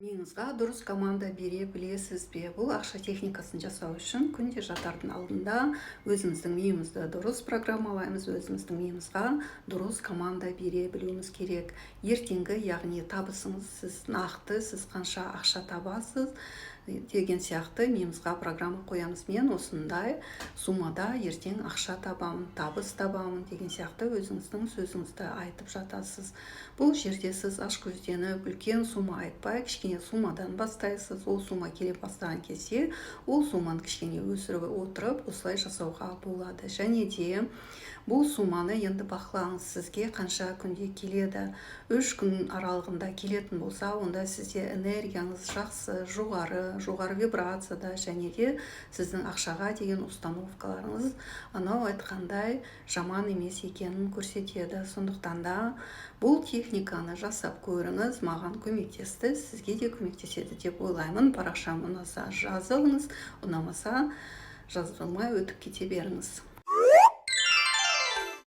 Миыңызға дұрыс команда бере білесіз бе? Бұл ақша техникасын жасау үшін күнде жатардың алдында өзіміздің миымызды дұрыс программалаймыз, өзіміздің миымызға дұрыс команда бере білуіміз керек. Ертеңгі, яғни табысыңыз, сіз нақты, сіз қанша ақша табасыз деген сияқты миымызға программа қоямыз. Мен осындай суммада ертең ақша табамын, табыс табамын деген сияқты өзіңіздің сөзіңізді айтып жатасыз. Бұл жерде сіз ашкөзденіп үлкен сумма айтпай, кішкене суммадан бастайсыз. Ол сумма келе бастаған кезде ол сумманы кішкене өсіріп отырып, осылай жасауға болады. Және де бұл сумманы енді бақылаңыз, сізге қанша күнде келеді. 3 күн аралығында келетін болса, онда сізде энергияңыз жақсы, жоғары, жоғары вибрацияда және де сіздің ақшаға деген установкаларыңыз анау айтқандай жаман емес екенін көрсетеді. Сондықтан да бұл техниканы жасап көріңіз. Маған көмектесті, сізге де көмектеседі деп ойлаймын. Парақшам ұнаса, жазылыңыз, ұнамаса, жазылмай өтіп кете беріңіз.